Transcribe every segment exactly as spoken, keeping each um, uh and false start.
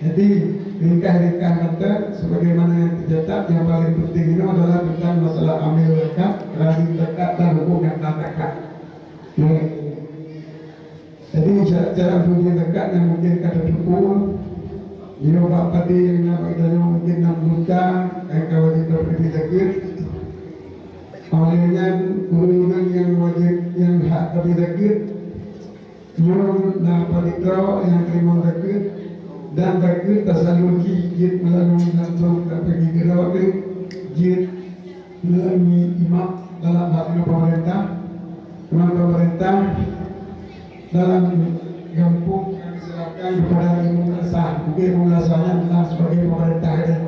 Jadi, ringkas-ringkas mantong, sebagaimana nyang teucatat, nyang paleng penting nyoe adalah tentang masalah amel zakat, rajin zakat, dan huköm nyang taat zakat. Nyoe. Jadi, cara-cara peunyoe zakat nyang mungken ka tateupeue, nyoe bak padé nyang na bak geutanyoe mungken nam juta, nyang ka wajéb tapeuteubiet zakeuet. Óh lheueh nyan, ureuëng-ureuëng nyang wajéb, nyang hak tapeuteubiet zakeuet, nyoe na panitia nyang teurimong zakeuet, dan zakeuet tasalur jih jeuet meulalu langsong tapeugah keudroe teuh jeuet meulalu imam dalam hal nyoe peumeurintah. Ngon peumeurintah dalam gampông ka diserahkan keupada imum madrasah. Mungken imum madrasah nyan adalah sibagai peumeurintah teuh.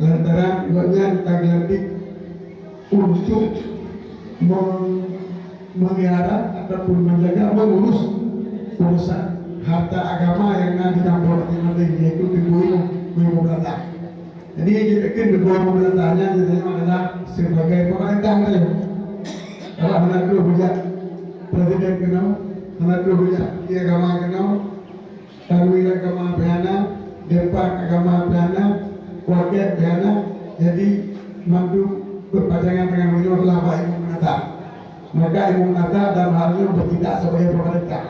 Lantaran gobnyan ka geulantik untuk mem-, memelihara ataupun menjaga, mengurus urusan harta agama nyang na di gampông masing-masing, yaitu Teungku Imum, Teungku Imum Madrasah. Jadi, jeuet keu Teungku Imum Madrasah nyan, jeuet adalah sebagai peumeurintah teuh. Awak hana troh bujak presiden keunoe, hana troh bujak agama keunoe, Tanwir agama pih hana, depak agama pih hana, wakil pih hana, jadi mandum beupajangan tangan meunyoe telah bak imum madrasah. Maka imum madrasah dalam hal nyoe beutindak sebagai peumeurintah.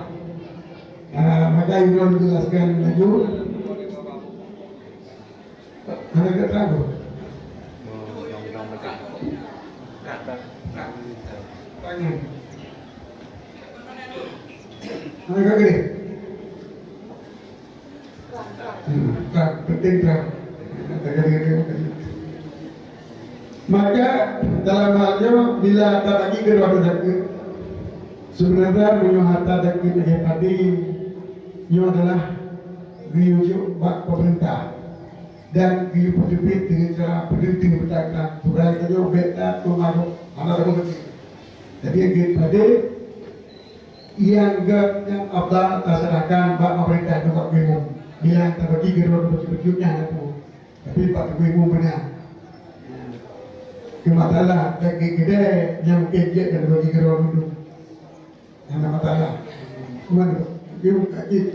Ah, maka ulôn jelaskan laju. Hana ka trang, Bro? Tangan. Hana ka gede? Hmm, trang, penting trang. Maka, dalam hal nyoe, bila tabagi keudroe zakeuet, sebenarnya meunyoe harta zakeuet lagèe padé, nyoe adalah geuyue jok bak pemerintah. Dan geuyue peuteubiet deungon cara peudeuh-deuh beutak-beutak. Sebenarnya nyoe bèk that peumaroh, hana lagèe nyan. Jadi, lagèe padé nyang gèt nyang afdal taserahkan bak pemerintah nibak Teungku Imum. Bila tabagi keudroe bacut-bacut nyan, tapi bak Teungku Imum beuna. Keu masalah lagèe keudè nyang mungken jeuet tabagi keudroe dulu. Hana masalah. Cuman, dia buka jih.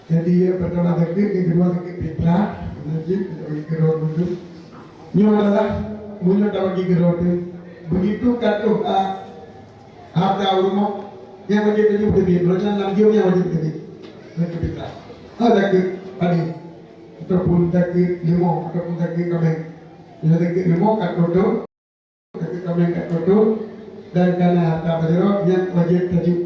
Jadi, yang pertama sakit, yang kedua sakit fitrah, najib, yang kedua dulu. Nyoe adalah, meunyoe tabagi keudroe teuh, begitu ka troh, ah, harta ureueng, nyang wajéb teubiet, beureuti lam jeuem nyang wajéb teubiet. Sakit fitrah. Ah, sakit padé. Ataupun sakit limong, ataupun sakit kaméng. Nyang sakit limong ka troh teuh. Kami ka tutup dan kana harta bajarot nyang wajéb tajok.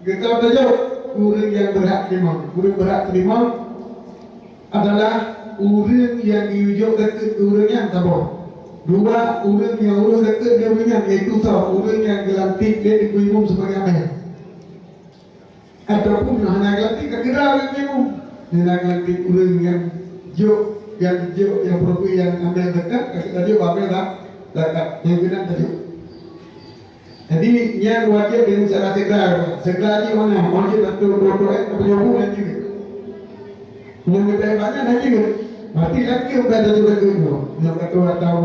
Geutanyoe tajok ureueng nyang beurhak teurimong. Ureueng beurhak teurimong adalah ureueng nyang geuyue jok zakeuet keu ureueng nyan saboh. Dua, ureueng nyang urus zakeuet keu ureueng nyan, yaitu soe, ureueng nyang geulantik lé Teungku Imum sibagai amèe. Ataupun hana geulantik, ka kira ureueng nyang, hana geulantik ureueng nyang jok, nyang jok, nyang peureukui nyang amel zakat, ka kira jok amel za-, zakat. Nyang keunan tajok. Jadi, nyan wajéb deungon cara segera. Segera jih mana? Wajéb satu dua dua, eh, apa jawab lagi? Nyang lebih banyak lagi. Berarti lagi udah tajok lagi tu. Nyang kata tahu.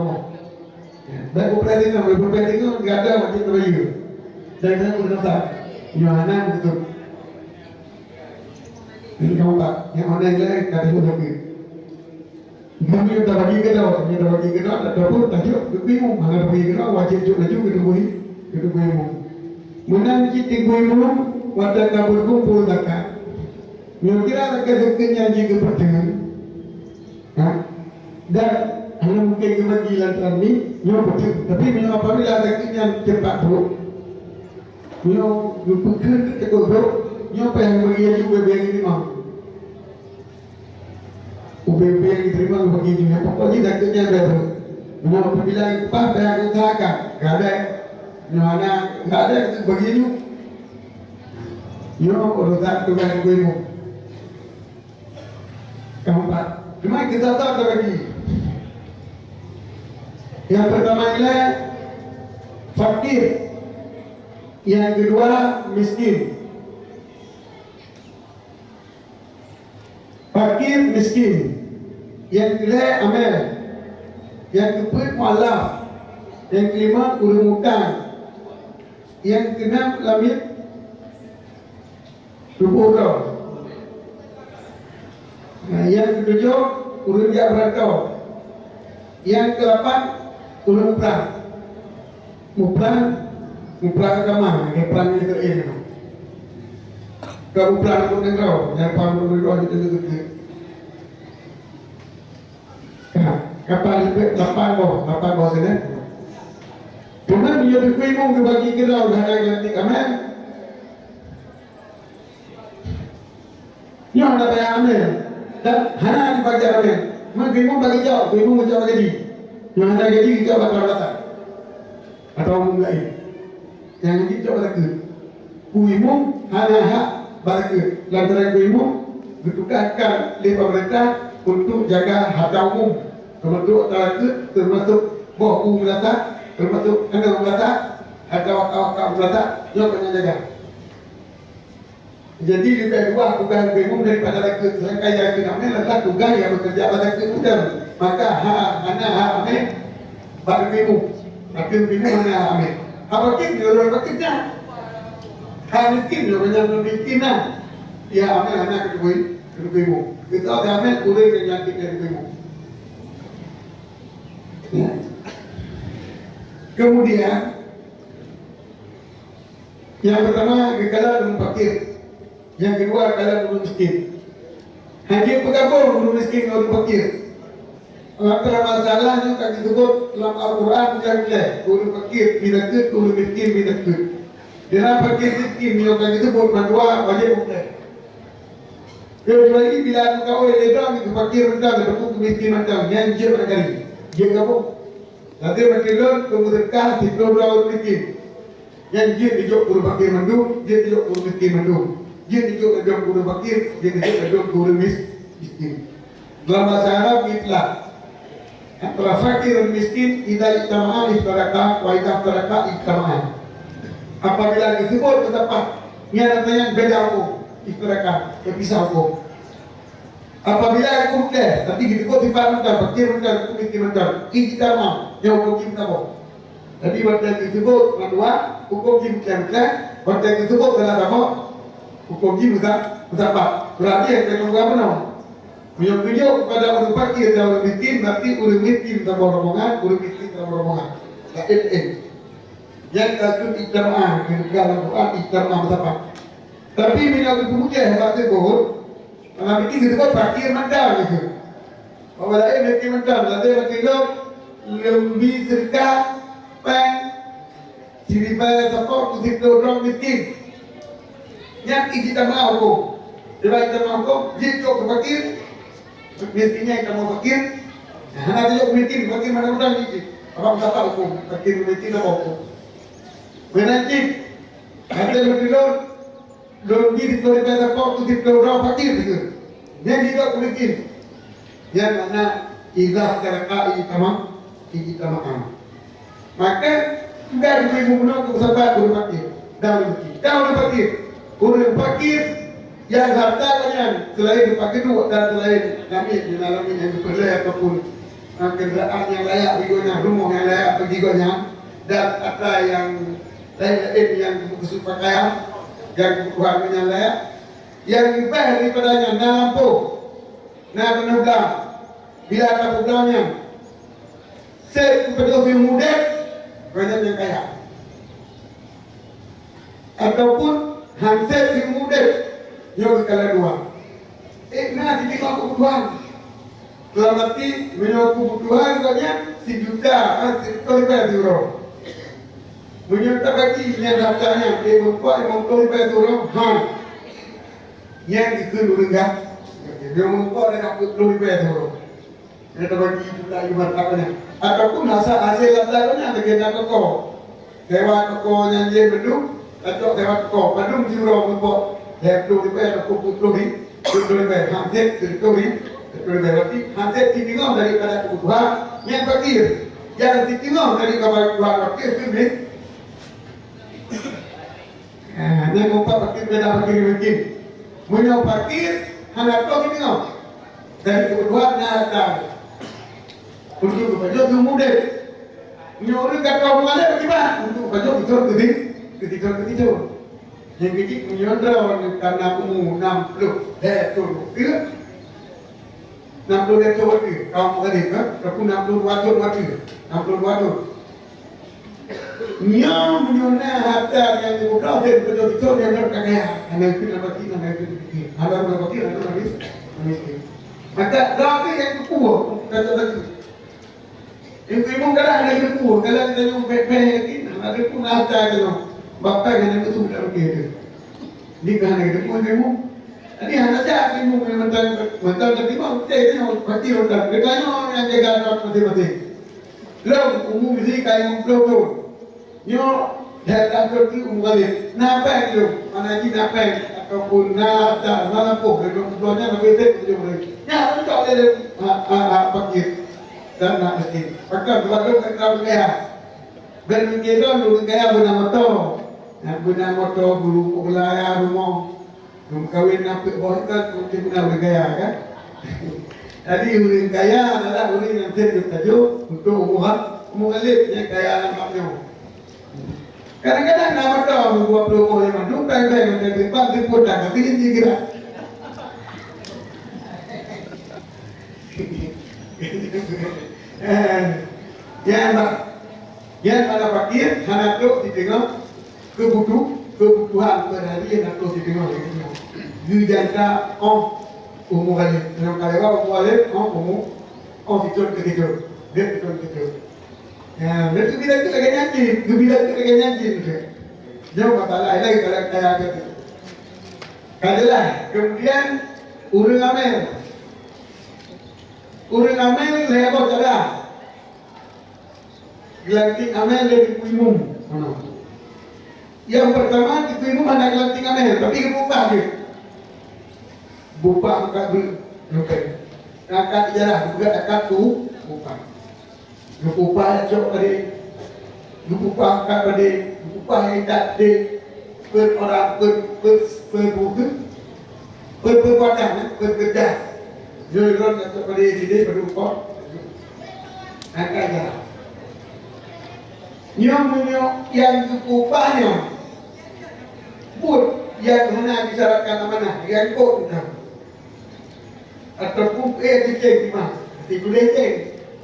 Baik, bukan ringan, bukan ringan, enggak ada macam tu lagi. Dan saya pun kata, Yohana begitu. Ini kamu tak, yang mana yang lain, kata juga lagi. Kami kita bagi ke dalam, kita bagi ke dalam, ataupun tajuk, bingung, mana bagi ke dalam, wajib juga laju, kita beri, kita beri. Menang citi beri, waktu kabur kumpul zakat. Yang kira zakat zakatnya juga betul. Ha? Dan hana mungken geubagi lantaran ni, nyoe beutôi. Tapi meunyoe apabila sakét nyan cepat brok, nyoe geupeukheun keu teukôt brok, nyoe payah geubagi laju ubé-ubé nyang geuteurimong. Ubé-ubé nyang geuteurimong geubagi laju. Nyang pokok jih sakét nyan ubé brok. Meunyoe apabila geukeubah, payah geuusahakan. Gadai. Nyoe hana gadai, geubagi laju. Nyoe urusan tugaih geuh. Keempat, cuma kita tak terbagi. Yang pertama ialah fakir, yang kedua miskin. Fakir miskin, yang kelima amel, yang keempat mualaf, yang kelima ureueng utang, yang keenam lamiet tuboh droe. Nyang keutujôh, ureuëng jak beurantô. Nyang keulapan, ureuëng muprang. Muprang, muprang agama, lagée prang Israel nyoe. Ka muprang untuk nanggroe, nyang paham untuk nanggroe, itu juga. Ka, kapal leubeh lapan boh, lapan boh sinan. Cuma dia dikui mung dibagi keu droe, hana lantik amai. Nyoe hana payah amai. Dan hana dibagi amai. Meukeumong bagi jaweueb, keumong jaweueb bagi jih. Nyoe hana gaji jaweueb bak rata-rata. Atawa umum laén. Nyang jijok bak takeuet. Keumong hana hak bak takeuet. Lantaran keumong geutugaskan lé pemerintah untuk jaga harta umum. Teumasuk takeuet, teumasuk boh u meulasak, teumasuk aneuk meulasak, atawa kawan-kawan meulasak, nyoe keuneuk jaga. Jadi, leubeh luwah tugaih keumong daripada takeuet. Sedangkan nyang keuneuk amai adalah tugaih nyang bekerja bak takeuet udeb. Maka, ha, hana hak amai bak keumong. Bak keumong hana hak amai. Hak pakri, ureuëng pakri dah. Hak miskin, ureuëng nyang miskin dah. Ya, amai hana keu keumong. Keu keumong. Kita amai ureuëng nyang yatim dari keumong. Ya. Kemudian, nyang peurtama, geukalon ureuëng pakri. Nyang keudua, kalon ureuëng miskin. Hana peugabong ureuëng miskin ngon ureuëng pakri. Lantaran masalah nyoe ka geuseubut lam Al-Quran nyang lhée, ureuëng pakri bri takeuet, ureuëng miskin bri takeuet. Dalam pakri miskin nyoe ka geuseubut mandua wajéb mupleh. Kecuali bila meukawen lé droe ngon pakri mantong, atawa miskin mantong, nyan jeuet meunan kali. Jeuet gabong. Lagée meuteulon peumeuseudekah siploh droe ureuëng miskin. Nyan jeuet jijok ureuëng pakri mandum, jeuet jijok ureuëng miskin mandum. Jeuet jijok ladôm ureuëng pakri, jeuet jijok ladôm ureuëng mis-, miskin. Dalam bahasa Arab, itlaq. Antara fakir dan miskin, idza ijtama'a iftaraqa, wa idza iftaraqa ijtama'a. Apabila geuseubut meusapat, nyan artinya beda huköm, iftaraqa, beupisah huköm. Apabila huköm teuh, tapi geuteupeu sifat mantong, fakir mantong, miskin mantong, ijtama'a, nyan huköm jih meusaboh. Jadi, watée geuseubut mandua, huköm jih meukleh-meukleh, watée geuseubut salah saboh, huköm jih meusa-, meusapat. Berarti nyang keuneuk bunoe. Meunyoe geujok kepada ureuëng fakir dan ureuëng miskin, berarti ureuëng miskin saboh rombongan, ureuëng miskin saboh rombongan. Laén-laén. Nyang ka keuneuk ijtama'a, nyang ka lam Quran ijtama'a meusapat. Tapi, meunyoe geupeumudah bak teubot, Maka miskin geuteupeu fakir mantong geuh. Bahwa laén miskin mantong, lagée miskin lom, lom bi seudeukah péng siribée sapo keu siploh droe miskin. Nyan ijtama'a huköm. Sebab ijtama'a huköm, jeuet jok keu fakir, miskin nyan ijtama'a fakir. Hana jok keu miskin, fakir mantong-mantong jih. Abang kata huköm, fakir miskin apa huköm? Meunan cit, hana meuteulon, Lôn jih siploh ribée sapo keu siploh droe fakir sigoe. Nyan jidok keu miskin. Nyan makna idza iftaraqa ijtama-, ijtama'a. Maka, sudah diberi gubunur keu sabat ureuëng fakir dan ureuëng miskin. Dan ureuëng fakir, ureuëng fakir nyang harta nyan selain Pak Keuduk dan selain namiet, di dalam nyan geupeulée ataupun, eh, kenderaan nyang layak bagi gobnyan, rumoh nyang layak bagi gobnyan, dan harta nyang laén-laén nyang geupeusut pakaian, nyang geupeugah nyang laén. Nyang leubeh daripada nyan na lampôh, na keuneublang. Bila tapeublang nyan, seb keu padub siumu udeb, gobnyan nyang kaya. Ataupun han seb siumu udeb, nyoe geukalon dua. Eh, na siteungoh keubutuhan. Dalam arti, meunyoe keubutuhan gobnyan sijuta, kan, siribèe siuroe. Meunyoe tabagi nyan harta nyan, eh, meupat limong ploh ribèe siuroe, ha. Nyan dikheun ureueng gah. Meunyoe meupat dah dapeuet ploh ribèe siuroe. Nyan tabagi juta iman harta nyan. Ataupun hasa-, hasil harta nyan lagèe na toko. Sewa toko nyan jih mandum, tacok sewa toko, padum siuroe meupat, lhèe ploh ribèe ataupun peuet ploh ri-, peuet ploh ribèe, han sép siribèe ri-, siribèe ri-, berarti han sép siteungoh daripada keubutuhan nyang fakir. Nyang siteungoh daripada keubutuhan fakir keuh mis-, Ah, nyan meupat fakir beda fakir miskin. Meunyoe fakir, hana troh geudeungoe. Dari keubutuhan nyata. Untuk geupajoh keu udép. Meunyoe ureueng ka troh meualèh, bagaimana? Untuk geupajoh keu tidur, keu tidur, keu tidur. Nyang keujieb meunyoe droeneuh ka na umu nam ploh lhèe thôn, Enam puluh lhèe thôn watèe, kaum Mughalib, kan? Ataupun enam puluh dua thôn watèe, enam puluh dua thôn. Nyoe meunyoe na hareuta nyang jipeutoh, dia beutôi-beutôi nyang ka kaya. Hana keu na baki, hana keu na baki, hana keu na baki, hana keu na miskin. Maka, tapi nyang keu kuah, kata-kata. Nyang keu imum kadang hana keu kuah, kadang kita nyum peh-peh yakin, hana keu na hareuta kita nyum. Bahkan hana keu tu, tak okey tu. Di ka hana keu kuah, keu imum. Jadi, hana jak keu imum, mantong, mantong terima, okey, tu, pasti mantong. Kita nyum nyang jaga adat masing-masing. Lôn umu meusi ka limong ploh thôn. Nyoe lhèe thôn teuk umu Khalid. Na péng lôn, mana jih na péng ataupun na harta, na lampôh, lôn bloe nyan leubeh trép tujoh ribu. Nyan cok lé lôn, ha, ha, ha, fakir dan na miskin. Pakon? Sebab lôn ka kira beukaya. Ban mungken lôn, lôn kaya beuna moto. Na beuna moto, beurumah, beulaya rumoh. Meukawén na peuet boh ikan, mungkin beuna ureueng kaya, kan? Jadi, ureueng kaya adalah ureueng nyang sép geutanyoe untuk umu ha-, umu Khalid nyang kaya lam bab nyoe. Kadang-kadang na mata dua puluh boh lima, dukai bai mata depan, tapi ini kira. Eh, ya, Mbak. Nyan hana fakir, hana trok di teungoh keubutuh-, keubutuhan peurharian atau di teungoh, di teungoh. Geujangka 'oh umu Khalid. Nyoe ka lewat umu Khalid, 'oh umu, 'oh sithôn keu sithôn. Dia sithôn keu sithôn. Ya, dia geubila keu lagèe nyan cit, geubila keu lagèe nyan cit. Nyoe masalah lain kalau kaya tadi. Ka jeulaih, kemudian ureueng Amel. Ureueng Amel lhèe boh cara. Geulantik Amel lé Teungku Imum. Nyang peurtama, Teungku Imum hana geulantik Amel, tapi geupeugah jih. Bupah angkat beu-, bukan. Angkat ijarah, bukan angkat tu, bupah. Geupeugah cok tadi. Geupeugah angkat tadi. Geupeugah intat tadi. Per orang, per, per, per buku. Perbuatan, eh, peureudah. Nyoe lôn ka teupeude sideh peudumpok. Angkat jalan. Nyoe meunyoe nyang geupeugah nyoe, buet nyang hana disyaratkan amanah, nyang kok bukan. Ataupun, eh, cicing timah. Tapi tuléh cicing.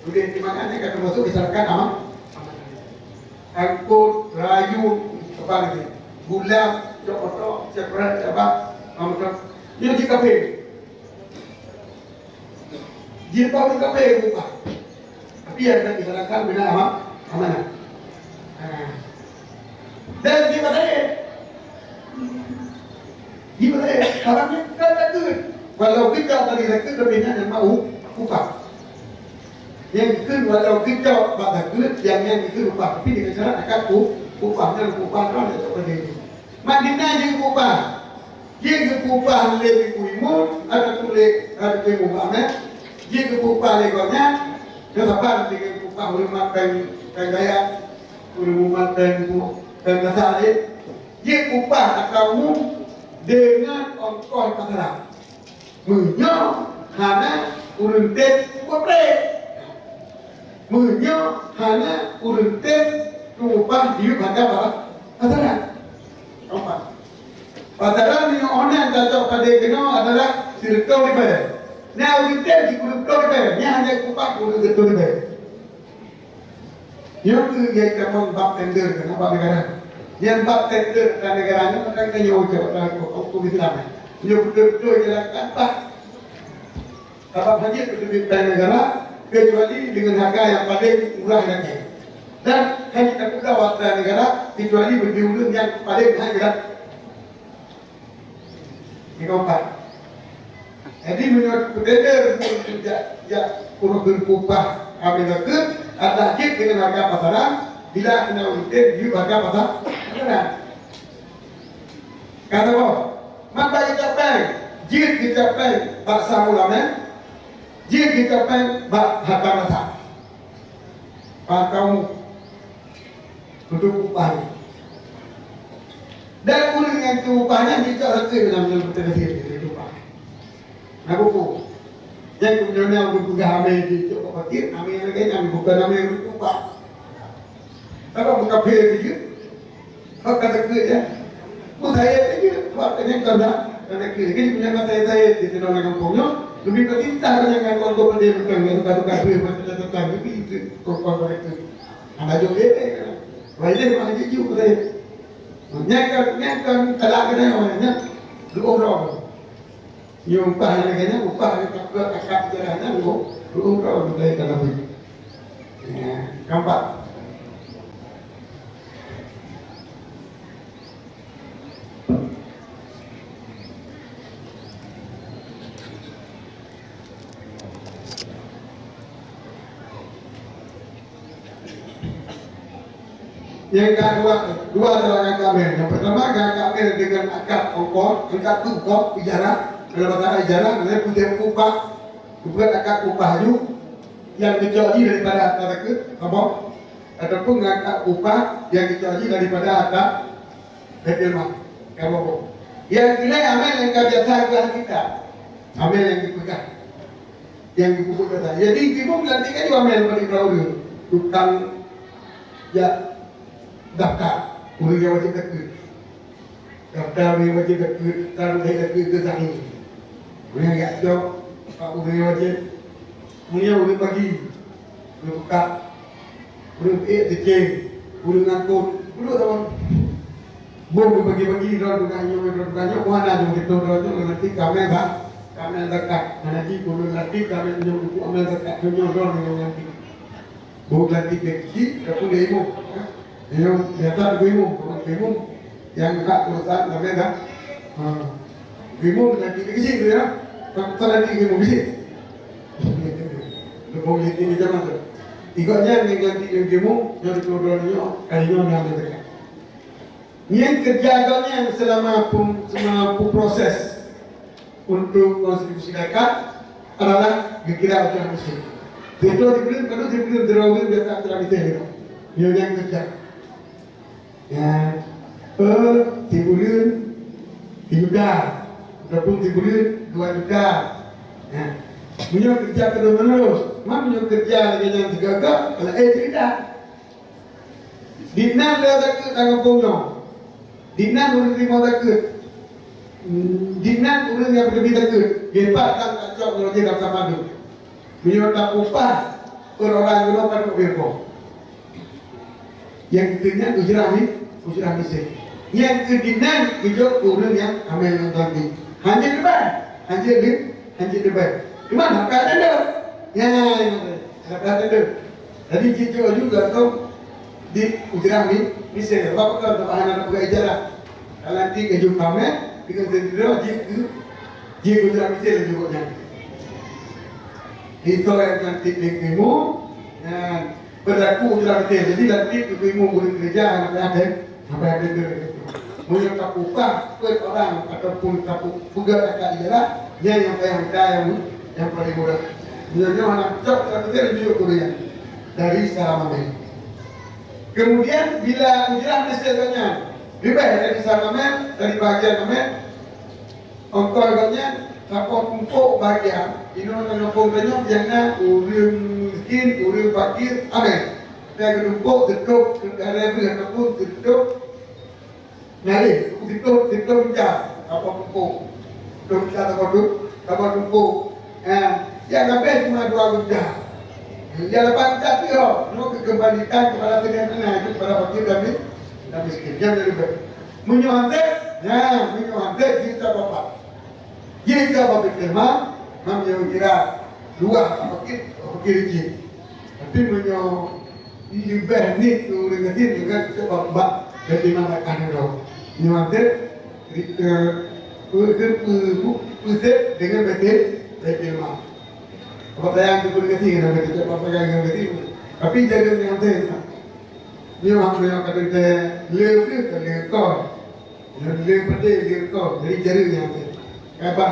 Tuléh timah kan ka teumasuk disyaratkan ama-, amanah. Angkot, rayun, apa lagi? Gula, cok oto, cok berat, cok apa? Kamu cok. Nyoe jih kafé. Jih kafé, kafé buka. Tapi yang tak disalahkan benar ama-, amanah. Ha. Dan di mana? Di mana? Kalau kita takut, walau kita tadi takut, tapi nak mau upah. Nyang kheun walau geucok bak bakeue, nyang nyan geukheun upah, tapi dengan syarat akan u-, upah, nyan upah droe lé cok padé. Mandina jeuet upah. Jeuet geupah lé Teungku Imum, atawa lé, atawa Teungku Imum Ahmad. Jeuet geupah lé gobnyan, nyoe saban lé geupah ureueng mat péng, péng gaya, ureueng mat péng, péng kasar lé. Jeuet upah atawa umum deungon ongkoh pasaran. Meunyoe hana ureueng tem kupeuré. Meunyoe hana ureueng tem kupeugah diyueb hareuga pa-, pasaran. Keumpat. Pasaran meunyoe online tacok padé keunoe adalah sireutôh ribèe. Na ureueng tem sikureueng ploh ribèe, nyan hana kupeugah ureueng sireutôh ribèe. Nyoe keuh nyang tamong bab tender keunan bak negara. Nyan bab tender keunan negara nyoe maka tanyoe ucok dalam huköm Islam. Nyoe beutôi-beutôi jalan kata. Sabab hana jeuet keu teubiet péng negara, kecuali deungon hareuga nyang paleng murah lagèe. Dan hana jeuet tapeudawa hareuta negara, kecuali bagi ureueng nyang paleng hai geurat. Nyang keumpat. Jadi, meunyoe peutender jak, jak ureueng keu upah, amé nakeuh, adalah jeuet deungon hareuga pasaran, bila keunan ureueng tem jeuet hareuga pasa-, pasaran. Ka saboh, mata geucok péng, jeuet geucok péng bak samulamé, jeuet geucok péng bak hareuta masak. Paham kamu? Untuk upah nyan. Dan ureueng nyang keu upah nyan jicok sakeue lam nyang beuteugasien keu upah. Na buku. Nyang keu nyoe nyang ureueng peugah amé jicok bak fakir, amé nyang lagèe nyan bukon amé ureueng keu upah. Tapi bukan kafé jih. Hak kata keu ya. Meusayeue jih, buat nyang kana, kana keu. Jadi punya meusayeue-sayeue di dalam kampung nyoe. Leubeh peurintah nyang ngon kode mantong, nyang tukang-tukang beuh, macam tukang beuh, itu perempuan mereka. Hana jok lé, kan? Wai lé, mana jiju, kata. Nyan kan, nyan kan, kalak kena, nyan. Lu orang. Nyoe upah lagèe nyan, upah lagèe kakak, kakak jalan nyan, lu, lu orang, kata, kata beuh. Ya, keempat. Nyang ka dua, dua cara gata amel. Nyang pertama, gata amel dengan akad ongkoh, akad tu ongkoh, ijarah. Kalau bahasa ijarah, namanya putih upah. Bukan akad upah ju, yang kecuali daripada akad apa? Ataupun akad upah yang kecuali daripada akad Baitul mal. Ka boh. Nyang keunan amel nyang ka biasa geupeugah kita. Amel nyang geupeugah. Nyang geupeugah biasa. Jadi, timbul nanti kan amel bagi ureueng. Tukang jak daftar. Ureueng nyang wajéb zakeuet. Daftar ureueng nyang wajéb zakeuet, daftar ureueng nyang wajéb zakeuet keu sahi. Ureueng nyang jak cok, bak ureueng nyang wajéb. Ureueng nyang wajéb bagi. Ureueng buka. Ureueng ék teucéng, ureueng ngangkot, ureueng apa? Boh bagi-bagi droe bukan nyoe, droe bukan nyoe, mana jeuet gitu droe nyoe, nanti kami bah, kami zakat. Mana ji ulôn nanti kami nyoe buku amal zakat nyoe droe nyoe nanti. Boh nanti kecil, tapi dia imum. Nyoe biasa dia imum, bukan imum. Nyang hak urusan kami dah. Ha. Imum nanti kecil tu ya. Tak, tak nanti imum kecil. Leubeh politik di zaman tu. Igok nyan nyang lantik nyang timu, nyang dikeluarkan nyoe, kali nyoe nyang teuka. Nyang kerja gobnyan selama pem-, selama proses untuk konstitusi Daikan adalah geukira usaha mesin. Itu dibeli, baru dibeli, dibeli, biasa telah dibeli. Nyoe nyang kerja. Ya, eh, tibuleuen tiga juta, ataupun tibuleuen dua juta. Ya. Meunyoe kerja terus-menerus, man meunyoe kerja lagèe nyan sigaga, kalau eh cerita. Di nan le zakeuet lam gampông nyoe. Di nan ureueng terima zakeuet. Hmm, di nan ureueng nyang peuteubiet zakeuet. Gepat dan tacok nyoe jih daftar mandum. Meunyoe tapeupah, perorangan nyoe padub biasa. Nyang keu nyan ujrah mi-, ujrah miskin. Nyang keu dinan geujok keu ureueng nyang amel ngon teubiet. Hanjeuet leubeh, hanjeuet leubeh, hanjeuet leubeh. Cuma hana tanda. Nyan, hana tanda. Jadi jijok juga tu di ujrah mi-, miskin. Sebab apa? Sebab hana peugah ijarah. Kalau nanti keju pamer, dengan sendiri jeuet keu, jeuet keu ujrah miskin laju gobnyan. Itu yang nanti di ilmu, ya. Berlaku ujrah beutôi. Jadi, lantik keu imum ureueng keureuja hana payah tem-, hana payah tender. Meunyoe tapeupah peuet orang ataupun tapeugöt akad ijarah, nyan nyang payah mita nyang, nyang paleng murah. Meunyoe nyoe hana cok ujrah beutôi, jiyue keu ureueng nyan dari sara mamèh. Kemudian, bila ujrah miskin nyan leubeh dari sara mamèh, dari bahagian mamèh, ongkos gobnyan saboh tumpôk bahagian, inoe lam gampông tanyoe nyang na ureueng miskin, ureueng fakir, amè. Nyang geutumpôk sitôb keu kareueng ataupun sitôb naleh, sitôb, sitôb juta saboh tumpôk. Sitôb juta saboh tu-, saboh tumpôk. Ha, nyang habéh cuma dua juta. Nyang lapan juta pih ho, nyoe keu keumbalikan keupada seudeukah, itu keupada fakir dan mis-, dan miskin. Nyang leubeh. Meunyoe hanté, nyan, meunyoe hanté, jeuet keu bapak. Jeuet keu bapak terima, mam nyang kira luwah bapak kira, bapak kira jeuet. Tapi meunyoe leubeh nit keu ureueng gasien, maka keu bapak, bapak terima makan dulu. Meunyoe hanté, ri-, eh, pe-, pe-, pe-, pe-, peusép dengan batin, batin mak. Apa sayang tu pun kecil, nama kita apa pegang dengan kecil. Tapi jaga dengan hati. Ni orang punya kata kita, le ke, le kau. Le pede, le kau. Jadi jaga dengan hati. Apa?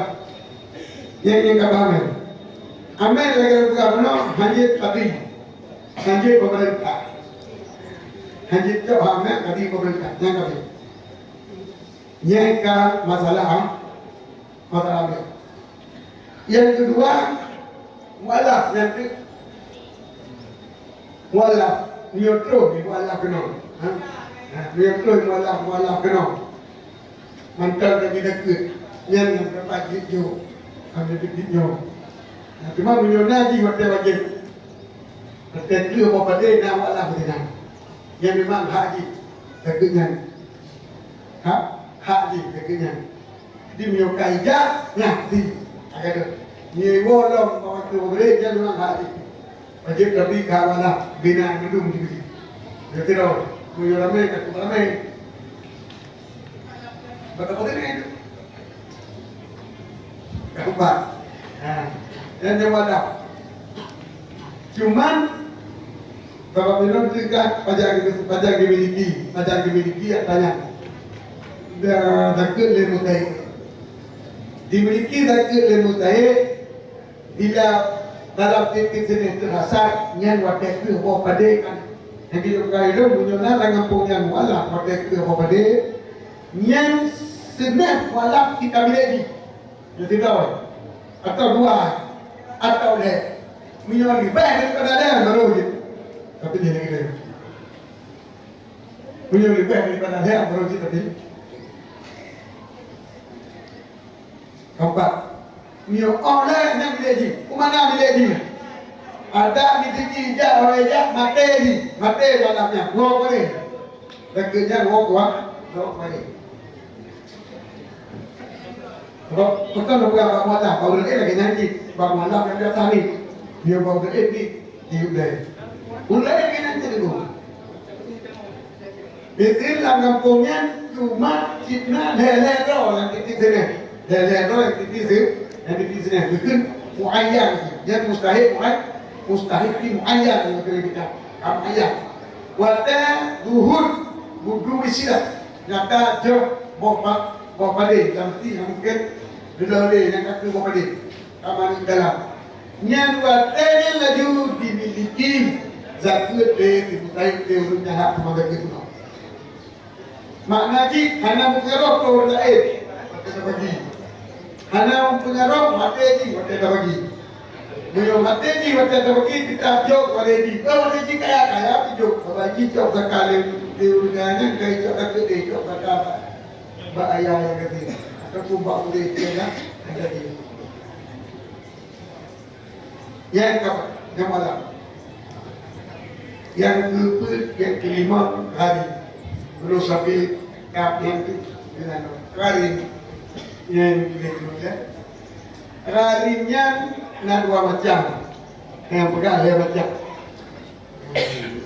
Yang, yang kata amin. Amin lagi bukan mana, hanya tadi. Hanya pemerintah. Hanya tu amin tadi pemerintah. Yang tadi. Nyang ka masalah, ah, masalah ambil. Yang kedua, mualaf nyang ke-, mualaf, nyoe troh di mualaf keunoe. Ha? Ha, nyoe troh mualaf, mualaf keunoe. Mantong ka jideungoe, nyan nyang teumpat jijok. Hana jeuet nyoe. Nah, teuma meunyoe na jih watèe wajéb, watèe kreueh boh padé na mualaf meusinan. Nyan memang hak jih, takheun nyan. Hak, hak jih, takheun nyan. Jadi meunyoe ka ijak, nyan, di. Agak tu. Nyoe woe lom, bak watèe boh padé, nyan memang hak jih. Wajéb tabri keu hak mualaf, bina mandum dibri. Nyoe keudroe, meunyoe ramé, takheun ramé. Bak apa kena itu? Keempat. Ha. Yang jawab dah. Cuman, sabab minum tu kan pajak, pajak dimiliki, pajak dimiliki katanya. Dah takheun lé mujtahid. Dimiliki takheun lé mujtahid, bila dalam tieb-tieb sinéh teuhasab, nyan watèe kreueh boh padé kan. Nyang keuneuk peugah lôn, meunyoe na lam gampông nyan mualaf watèe kreueh boh padé, nyan sinéh mualaf sikabilék jih. Nyan sidroe, atawa dua, atawa lhèe. Meunyoe leubeh daripada lhèe, baru jeuet. Tapi dia lagi lhèe. Meunyoe leubeh daripada lhèe, baru jeuet, tapi Keempat, nyoe óh lheueh nyan bilék jih. Keu mana bilék jih? Adak di sigi jak, awai jak, maté jih. Maté dalam nyan. Woe keuh. Lagèe nyan woe kuah, woe keuh. Sebab peue keuh na peugah bak mualaf, bak ureueng laén lagèe nyan cit. Bak mualaf nyang biasa ni. Dia bak ureueng laén ni. Di ulèe. Ulèe keunan teudeungoe. Di lam gampông nyan cuma cit na lhèe-lhèe droe nyang titi sinan. Lhèe-lhèe droe nyang titi si-, nyang titi sinan. Bukon muayyan. Nyan mustahik muay-, mustahik di muayyan nyang keuneuk kita. Ka muayyan. Watèe zuhur, wudu isilah. Nyata jroh boh pa-, boh padé. Lam ti nyang mungken lé nyang ka keu boh padé. Ka manok dalam. Nyan watèe nyan laju dimiliki zakeuet lé si mujtahid lé ureueng nyang hak teuma zakeuet nyoe. Makna jih hana meupeungaroh keu ureueng laén watèe tabagi. Hana meupeungaroh maté jih watèe tabagi. Meunyoe maté jih watèe tabagi, teutab jok maté jih. Kon maté jih kaya-kaya, jok tabagi, jok zakat lé, lé ureueng nyan, kai jok zakeuet lé, jok zakat bak ayah nyang gasien. Ataupun bak ureueng nyang gasien. Nyang keempat, nyang malam. Nyang keupeuet, nyang kelima, gharim. Ulôn sambil kap nyang tu, dengan gharim. Nyang keupeuet, ya. Gharim nyan na dua macam. Nyang peugah lhèe macam.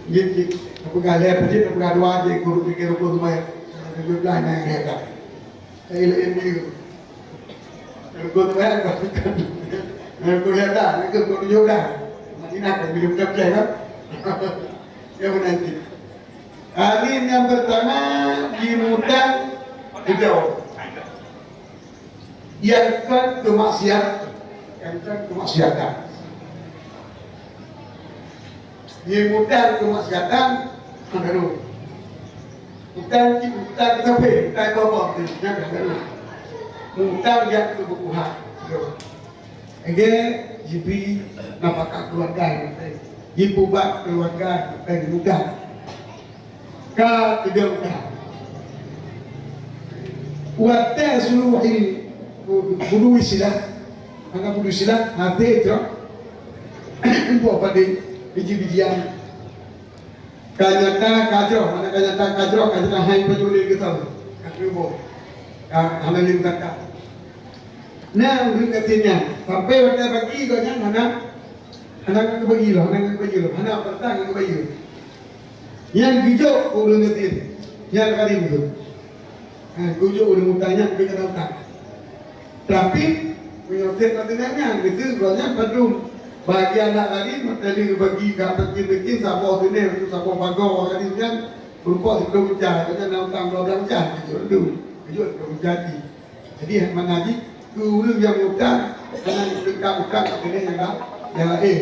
Jeuet, jeuet. Peugah lhèe, jeuet peugah dua, jeuet guru pikir rukun seumbahyang. Tujoh blah nyang lhèe dah. Ilée ilmu. Rukun seumbahyang, rukun lhèe dah, rukun tujoh dah. Madinah kan minum teh kan? Ya, beuna cit. Alim nyang pertama jimutang hijau. Nyang kon keumaksiat, nyang kon keumaksiatan. Nyang mutang keumaksiatan, hana lôn. Mutang cit, mutang kafé, mutang boh-boh, nyan hana lôn. Mutang nyang keu buku hak, lôn. Lagèe jibri nafakah keuluwarga, jipeubat keuluwarga, mutang. Ka keudeueng ka. Watèe suluh i-, bu-, budu isilah, hana budu isilah, hase jroh. Boh padé, biji-bijian. Ka nyata ka jroh, hana ka nyata ka jroh, ka nyata hai panyulit geutanyoe. Ka keuboh. Ka hana lé meukat. Na ureueng gasien nyan, sampoe watèe bagi gobnyan hana, hana geubagi lom, hana geubagi lom, hana peurintah geubagi lom. Nyan geujok keu ureueng gasien, nyan gharim tu. Ha, geujok ureueng utang nyan, geujok keu utang. Tapi, meunyoe sép masa nyan, nyan, geuteu gobnyan padum. Bagi aneuk gharim, watèe lheueh geubagi keu miskin, saboh sinéh, saboh pagoe gharim nyan, meurumpok siplôh juta, gobnyan na utang dua blah juta, geujok dum, geujok siplôh juta jih. Jadi, makna jih, keu ureueng nyang mutang, hana jiteungkap utang keu sinéh nyang la-, nyang laén.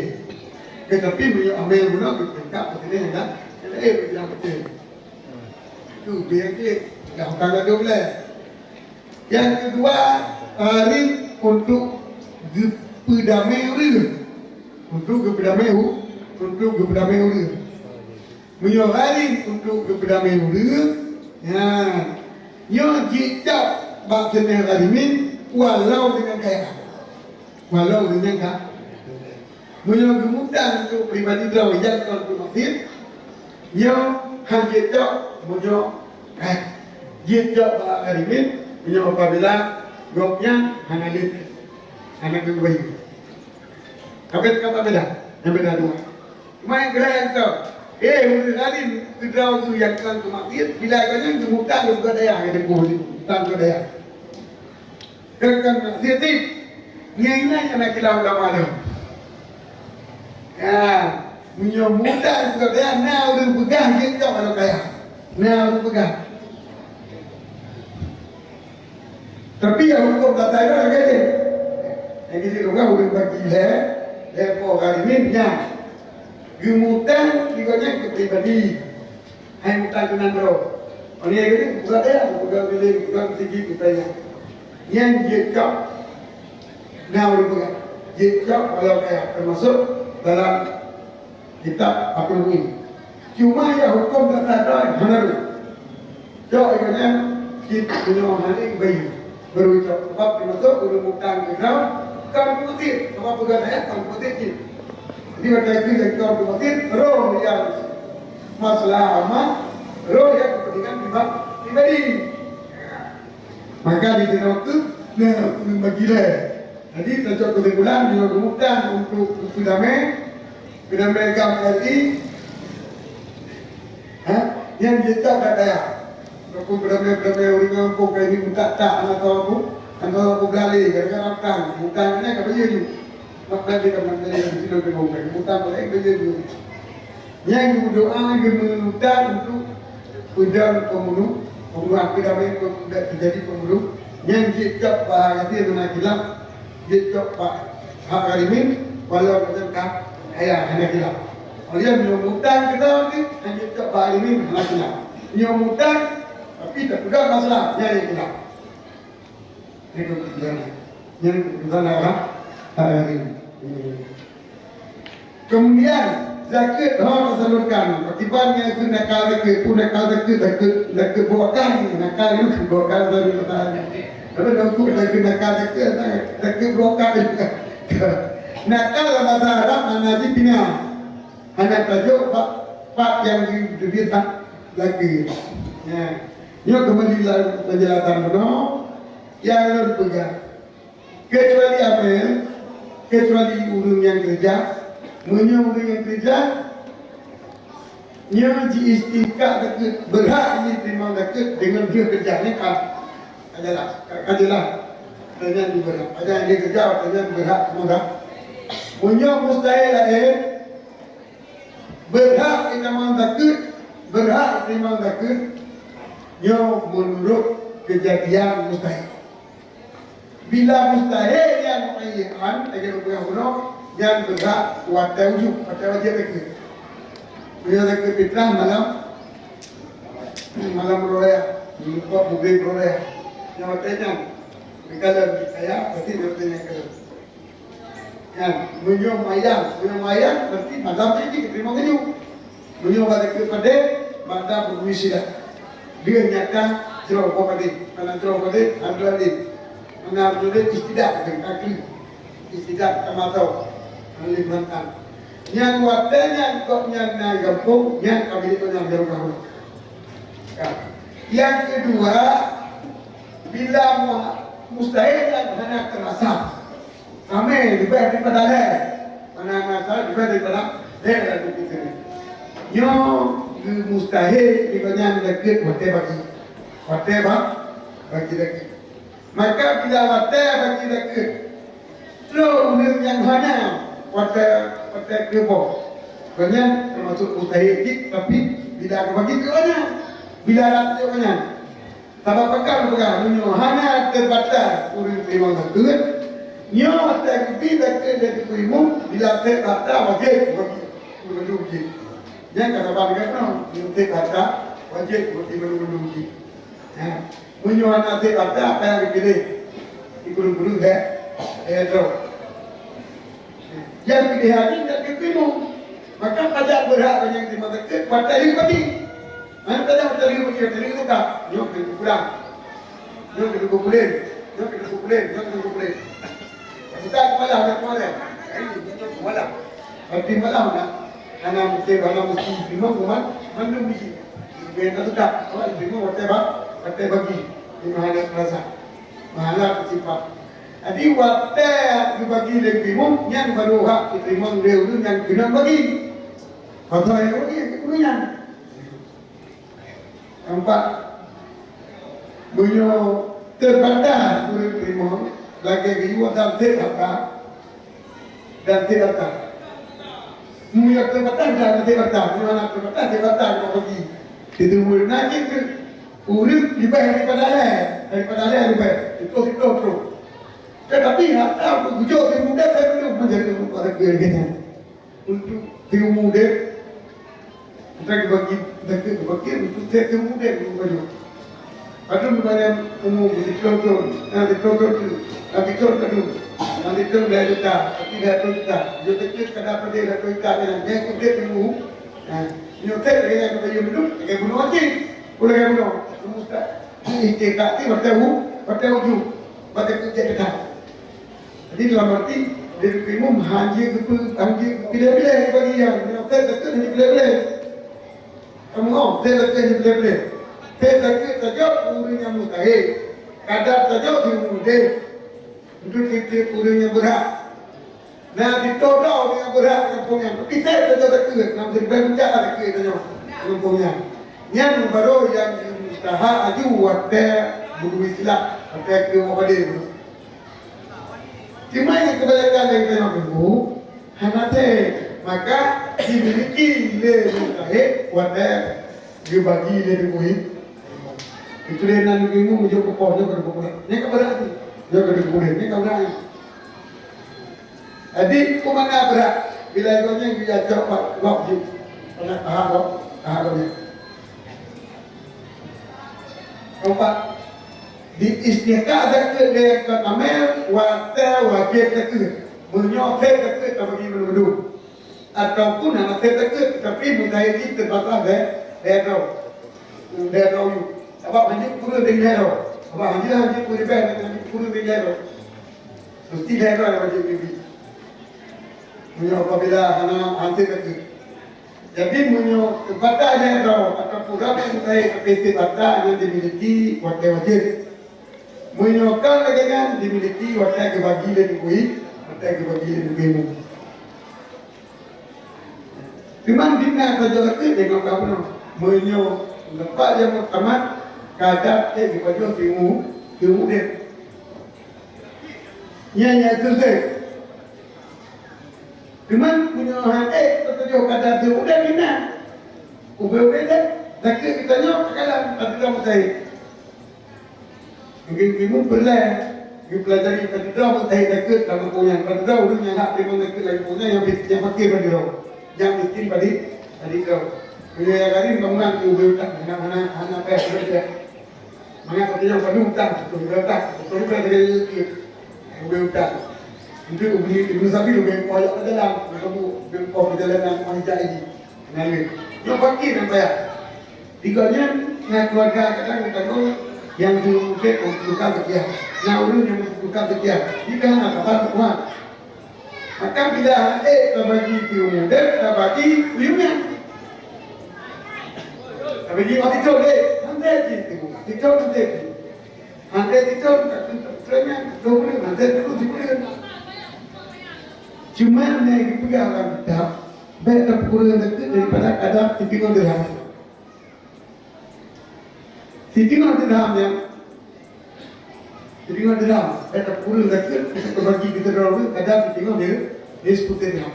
Teutapi meunyoe amé bunoe jiteungkap keu sinéh nyang la-, nyang laén, nyang beutôi. Itu biaya klik, dah utang ladôm lé. Nyang keudua, gharim untuk geupeudamé ureueng. Untuk geupeudamé u-, untuk geupeudamé ureueng. Meunyoe gharim untuk geupeudamé ureueng, nyan, nyoe jicok bak sinéh gharimin walau deungon kaya. Walau geunyang ka, meunyoe geumutang keu pribadi droe nyang kon keu maksiet, nyoe han jeuet cok meunyoe, eh, jeuet cok bak gharimin meunyoe apabila gobnyan hana lé, hana geubayeue. Tapi ka beda, nyang beda dua. Cuma nyang keuhai nyang teuh, eh, ureueng alim keudroe geuh nyang kon keu maksiet, bila gobnyan geumutang keu dayah, keu dayah. Keu kon maksiet cit, nyan, nyan nyang na kilau ulama lom. Ya, meunyoe mutang keu dayah, na ureueng peugah jeuet cok keu dayah. Na ureueng peugah. Tapi nyang huköm tata droe lagèe nyan. Nyang keuneuk peugah ureueng bagi lhèe, lhèe po gharimin nyan. Geumutang di gobnyan keu pribadi. Hai mutang keunan droe. Orang yang gini bukan dia, bukan bilik, bukan segi, bukan yang. Nyan jeuet cok. Nah, ureueng peugah. Jeuet cok walau kaya, termasuk dalam kitab Fathul Muin. Cuma nyang huköm tata droe hana rôh. Cok ibadah cit meunyoe hana bayeue. Baru cok. Sebab termasuk ureueng mutang keu droe, kon keu maksiet. Sebab peugah ayat kon keu maksiet cit. Jadi, watèe keu kon keu maksiet, rôh nyang masalah amat, rôh nyang kepentingan pribadi. Maka di sinoe keuh, nah, ureueng bagi lhèe. Jadi, tacok keusimpulan, meunyoe geumutang untuk peudamé, peudamé GAM R I, ha? Nyan jeuet cok keu dayah. Ataupun peudamé-peudamé ureueng gampông ka ini meutak-tak, hana tau aku, hana tau aku beulali, gara-gara utang. Utang nyan ka bayeue jih. Mak beulali ka meunan, beulali ka meunan, utang ka laén bayeue jih. Nyang geudoa geumeunutang untuk peudong peumunuh, peumunuh akhé damé, pe-, teujadi peumunuh, nyang jicok bak hana kilaf, jicok bak hak gharimin, walau meunan ka kaya hana kilaf. Oleh nyoe mutang keudroe nyoe, hana jicok bak gharimin hana kilaf. Nyoe mutang, tapi tapeugah masalah, nyan nyang kilaf. Nyan keputusan, nyan keputusan Allah Taala. Kemudian, zakeuet ho tasalurkan. Pakiban nyang keu nakal zakeuet, pun nakal zakeuet, zakeuet, zakeuet buah kai, nakal nyoe keu buah kai dari Taala. Tapi dah ukur zakeuet nakal zakeuet, zakeuet buah kai. Nakal dalam bahasa Arab makna jih pina. Hana tajok bak, bak nyang di, di, di, lakée. Ya. Nyoe keumbali lam penjelasan bunoe, nyang lôn peugah. Kecuali apa ya? Kecuali ureueng nyang keureuja. Meunyoe ureueng nyang keureuja, nyoe jiistighfar zakeuet, beurhak jiteurimong zakeuet deungon jih keureuja nyan ka, ka jeulaih, ka, ka jeulaih. Watèe nyan jibeurhak. Watèe nyan jikeureuja, watèe nyan beurhak teurimong zakeuet. Meunyoe mustahil laén, beurhak teurimong zakeuet, beurhak teurimong zakeuet, nyoe meunurot keujadian mustahil. Bila mustahil nyan muayyan, lagèe lôn peugah bunoe, nyan beurhak watèe wujub, watèe wajéb zakeuet. Meunyoe zakeuet fitrah malam, malam uroe raya, meunyoe buleuen uroe raya. Nyan watèe nyan, dikalon, kaya, pasti watèe nyan kalon. Nyan, meunyoe muayyan, meunyoe muayyan, berarti malam nyan jiteurimong keujeuet. Meunyoe bak zakeuet padé, maka beurui sidak. Dia nyata jroh padé, mana jroh padé, hana lé. Mana lé istidak, takli. Istidak ka mantong. Hana lé mantong. Nyan watèe nyan gobnyan na gampông, nyan ka milék gobnyan jaroe dahulu. Ka. Nyang keudua, bila mu-, mustahil nyan hana teurasa. Ramé leubeh daripada lhèe. Mana masa leubeh daripada lhèe lam buku keuneuk. Nyoe geumustahil di gobnyan zakeuet watèe bagi. Watèe ba-, bagi zakeuet. Maka bila watèe bagi zakeuet, trok ureueng nyang hana watèe, watèe keuboh. Gobnyan teumasuk mustahil cit, tapi bila geubagi keu gobnyan, bila rasa gobnyan. Sabab pakon peugah meunyoe hana teubatai ureueng teurimong zakeuet, nyoe watèe geubri zakeuet lé teungku imum, bila sép harta wajéb bagi mandum jih. Nyan ka saban deungon nyoe, nyoe sép harta wajéb bagi mandum jih. Ha. Meunyoe hana sép harta, apa nyang geupiléh? Di guru-guru, eh, eh, droe. Nyang piléhan nyan nyang geuteurimong. Maka tajak beurhak nyang teurimong zakeuet, watèe lheueh pati. Hana tajak watèe lheueh pati, watèe lheueh tukang. Nyoe keuneuk pulang. Nyoe keuneuk puléh. Nyoe keuneuk puléh. Nyoe keuneuk puléh. Kita malam, kita malam. Hari ni kita malam. Tapi malam nak, hana mesti, hana mesti terima, cuma mandum biji. Dia nak sedap, awak terima, whatever, whatever bagi. Terima hana terasa. Mahala tersifat. Jadi, watèe geubagi lé imum, nyan baru hak geuteurima lé ureueng nyang keunong bagi. Maka ureueng nyang keunong nyan. Nampak? Meunyoe teubatas ureueng teurimong, lagèe geuyue dan sép harta, dan sép harta. Meunyoe teubatas dan sép harta, meunyoe hana teubatas, sép harta ka bagi. Itu ureueng na cit ureueng leubeh daripada lhèe, daripada lhèe leubeh. Itu, itu terus. Tetapi harta untuk gujok di muda saya belum menjadi untuk pada keulebihan. Untuk di muda, kita bagi, kita bagi untuk saya di muda untuk baju. Padahal mana umur di tahun, nah, di tahun tu, nah, di tahun tu, nah, di tahun dah juta, tapi dah juta, juta tu kada pada dah juta kan, dia tu dia tunggu. Nah, nyote lagi yang kata dia dulu, dia bunuh mati. Boleh kan bunuh? Semua tak. Ini kita tak mata u, mata uju, mata kerja kita. Jadi dalam arti, dia imum hanya kepe-, hanya pilih-pilih bagi yang, yang saya kata hanya pilih-pilih. Kamu tahu, saya kata hanya pilih-pilih. Saya kata saja ureueng nyang mustahil. Kadar saja ureueng mudeh. Untuk tiep-tiep ureueng nyang berhak. Nah, ditodong nyang berhak kampung nyan. Tapi saya kata takut, nak beri banyak takut tanya kampung nyan. Nyan baru yang mustahak aju watèe buku Islam, watèe ke Muhammadin. Cuma nyang kebanyakan dari tanyoe Teungku, hana tém. Maka dimiliki lé mujtahid watèe geubagi lé Teungku. Itu lé nan Teungku meujok keu poh nyoe keu Teungku. Nyoe ka brat tu. Nyoe keu Teungku, nyoe ka brat. Jadi, peue makna brat? Bila gobnyan geujak cok bak gob jih. Pernah tahap gob, tahap gobnyan. Keempat, di istiqaq zakeuet lé kon amel watèe wajéb zakeuet. Meunyoe sép zakeuet tabagi mandum-mandum. Ataupun hana sép zakeuet, tapi mujtahid jih teubatas lé, lé droe. Lé droe yum. Sabab hanjeuet kureueng dari lé droe. Sabab hanjeuet, hanjeuet kureueng dari lé droe. Mesti lé droe nyang wajéb geubri. Meunyoe apabila hana hana sép zakeuet. Jadi, meunyoe teubatas lé droe ataupun rapi mujtahid, tapi teubatas nyang dimiliki watèe wajéb. Meunyoe ka lagèe nyan dimiliki watèe geubagi lé Teungku, watèe geubagi lé Teungku. Teuma dina saja lagèe deungon ka bunoe. Meunyoe leupah nyang muktamad, kadar ék geupajoh siumu, siumu udép. Nyan, nyan susah. Teuma meunyoe han ék teutujoh kadar siumu udép, dina. Ubé-ubé deh, lagèe geutanyoe teukalam, tapi ka mujtahid. Mungkin timu peureulèe geupeulajari padum droe mujtahid zakeuet lam kampung nyan. Padum droe ureueng nyang hak teurimong zakeuet lam kampung nyan nyang pis-, nyang fakir padum droe. Nyang miskin padum, padum droe. Meunyoe nyang karim bangunan keu ubé utang, hana, hana, hana payah ubé utang. Mangat ka teunyong padum utang, siploh ribèe utang, siploh ribèe lagèe zakeuet. Ubé utang. Untuk ubé, ubé sabil ubé poh jak jalan, ubé poh perjalanan, poh jak ini. Nyan lé. Nyoe fakir nyang payah. Di gobnyan na keuluwarga kadang geutanyoe nyang siumu udép tukang seukian. Na ureueng nyang tukang seukian. Jika hana saban Tuhan. Maka bila ék tabagi siumu udép, tabagi uyueng nyan. Tabagi waktu itu deh, nanti cit tu. Itu nanti cit. Nanti itu, nanti itu, nanti itu, nanti itu. Cuma nyang geupeugah lam kitab, bèk tapeukureueng zakeuet daripada kadar siteungoh dirham. Siteungoh dirham nyan, siteungoh dirham, bèk tapeukureueng zakeuet, untuk teubagi keu sidroe ureueng kadar siteungoh dir-, nisfu dirham.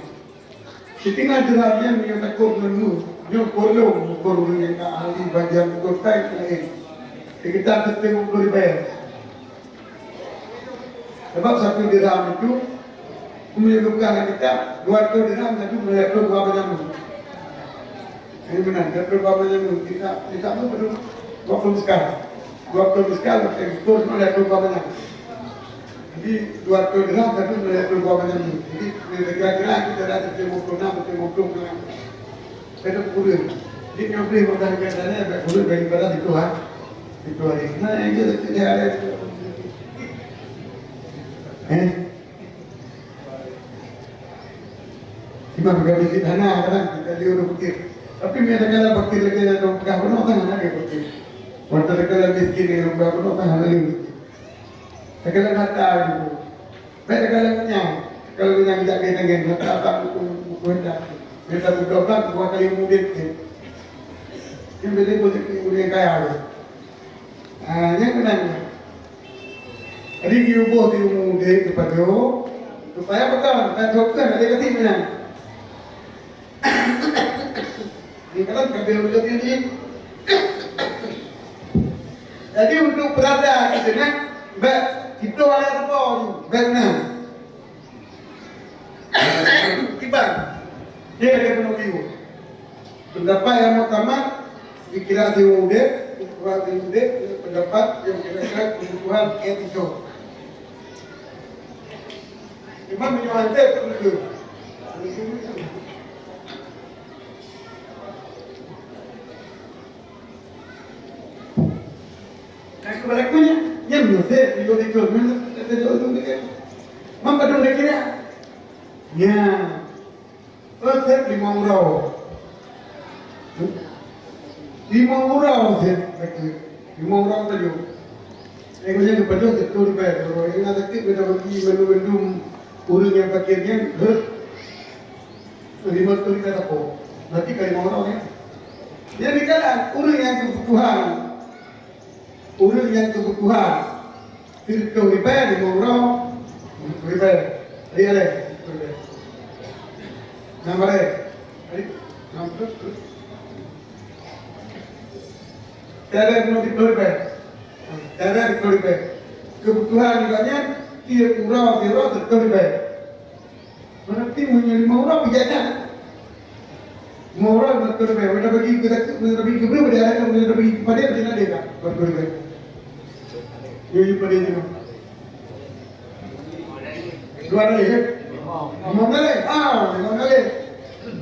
Siteungoh dirham nyan meunyoe takot ngon mu, nyoe kolom ukur ureueng nyang ka ahli bagian ukur tai laén. Sekitar siteungoh ploh ribèe. Sabab satu dirham itu, meunyoe geupeugah lam kitab, dua ratus dirham satu meulalu dua banyak mu. Ini benar, dua puluh dua banyak mu. Kita, kita pun perlu dua puluh miskal. Dua puluh miskal, waktu itu, meulalu dua banyak. Jadi, dua ratus dirham satu meulalu dua banyak mu. Jadi, kira-kira kita dah satu lima puluh enam, satu lima puluh enam. Beda kureueng. Jadi, nyoe boleh mengatakan sana, bèk kureueng daripada itu, ha. Itu hari. Nah, yang kita tidak ada itu. Eh? Memang gaji sederhana kadang kita liur berpikir. Tapi bila kita berpikir lagi, ada pegang penuh tangan lagi berpikir. Waktu kita miskin, dia pegang penuh tangan lagi berpikir. Segala harta itu. Baik segala dunia. Kalau dunia tidak kita ingin harta, tak buku, buku hendak. Kita butuhkan dua kali mudik. Yang penting rezeki orang kaya tu. Ah, yang kenal. Jadi diubah di mudik kepada supaya betul, tak cukup ada kasih menang. Ni kan kabel udah ni. Jadi untuk berada di sana, baik kita ada apa ni? Baik nah. Kiban. Dia ada kena kiu. Pendapat yang pertama dikira si udep, ukuran si udep, pendapat yang kira-kira kebutuhan etika. Cuma menyuhan teh perlu. Nah, keubalak nyan, nyan meunyoe sép, tiga tiga, nyan, nyan, nyan, nyan, nyan. Mam padum dah kira. Nyan. Oh, sép limong uroe. Limong uroe sép, limong uroe pajoh. Eh, kau jangan pajoh, sép tu dibayar. Kalau yang nak sakit, kena bagi mandum-mandum ureueng nyang fakir nyan, heh. Lima tu kita tak apa. Berarti ka limong uroe, ya. Jadi, kalau ureueng nyang kebutuhan, ureueng nyang kebutuhan, sireutôh ribèe, limong uroe, ribèe. Jadi, ada, ribèe. Enam ribèe. Jadi, enam ratus. Tiada lima puluh ribèe. Tiada lima puluh ribèe. Kebutuhan juga nyan, tiap uroe, tiap uroe, sireutôh ribèe. Berarti meunyoe limong uroe pih jak that. Limong uroe beutôi leubeh. Meunyoe bagi keu, meunyoe bagi keu, meunyoe bagi keu, meunyoe bagi keu padé, padé na deh ka. Beutôi leubeh. Yo, yo, padé nyoe. Dua kali, ya? Limong kali. Ah, limong kali.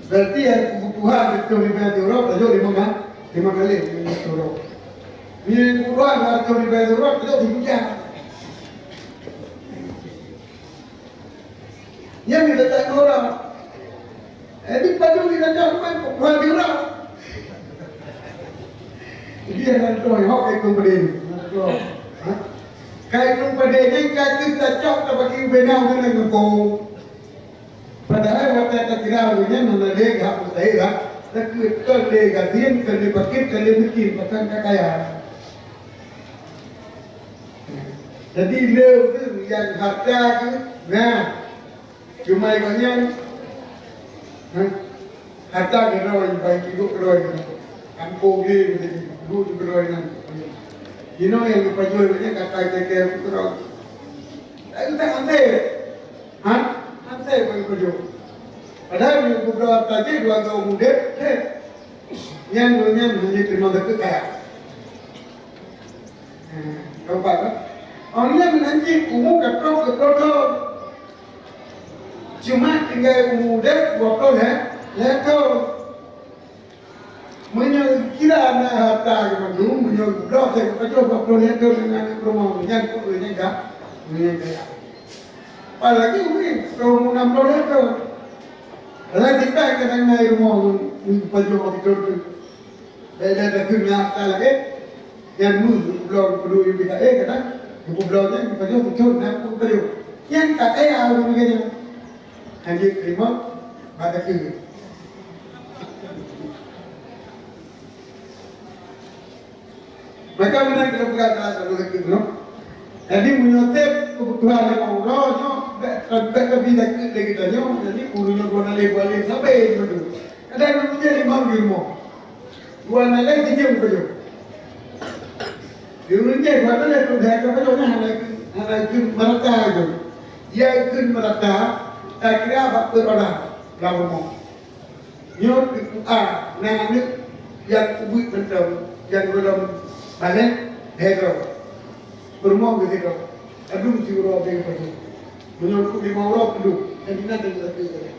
Berarti yang kebutuhan beutôi leubeh tu uroe, tajok limong kali. Limong kali, limong uroe. Ni kebutuhan beutôi leubeh tu uroe, tajok tiga jam. Nyan mita cok ureueng. Eh, di padum mita cok ureueng, kok dua jurang. Jadi, aneuk droe, hok, eh, kong padé ni. Aneuk droe. Ha? Kai kong padé ni, kai kong tacok, tabagi ubé na, ubé na, ngeupông. Padahai, watèe takira ureueng nyan, hana lé, hak mustahil, ha? Takheun, kon lé gasien, kon lé pakét, kon lé miskin, bahkan ka kaya. Jadi, le ureueng nyang harta geuh na, cuma gobnyan, ha, harta keudroe, bai sidroe keudroe, kampung lé, duek keudroe nyan. Inoe nyang geupajoh gobnyan, kata kèe-kèe keudroe. Lalu tak anté. Ha? Anté bagi pajoh. Padahai meunyoe geubloe harta jih dua goe udép, hé. Nyan, nyan hana jiteurimong zakeuet kaya. Ha, keempat, kan? Orang nyan meunan jih umu ka trok keu ploh thon. Cuma tinggai umu udép dua ploh lhèe, lhèe thon. Meunyoe kira na harta geuh mandum, meunyoe bloe lhèe geupajoh dua ploh lhèe thon ngon aneuk peurumoh, nyan keu ureueng nyan ka, ureueng nyan kaya. Apalagi ureueng ka umu nam ploh lhèe thon. Lagi tak kadang na rumoh ngon geupajoh waktu tu. Beda takheun ngon harta lagèe, nyan meuh bloe peuduek U B K E kadang, geupeubloe nyan geupajoh tuchon na geupajoh. Nyan ka kaya ureueng nyan. Hana jiteurimong bak takheun. Maka meunan kita peugah salah satu lagi, no? Jadi, meunyoe sép keubutuhan limong uroe nyoe, bèk, bèk leubeh dari geutanyoe, jadi, ureueng nyoe dua naleh, dua naleh sabe beutôi. Kadang ureueng nyan limong di rumoh. Dua naleh sijeuem beutôi. Di ureueng nyan dua naleh tu dah ka beutôi nyan hana, hana ikheun merata tu. Dia ikheun merata, tak kira bak peuet orang lam rumoh. Nyoe teupeu a, na aneuk nyang ubit mantong, nyang gohlom balek, lhèe droe. Peurumoh geuh sidroe. Adum siuroe bèe pajoh. Meunyoe keu limong uroe peudum, dan inan dan satu saja.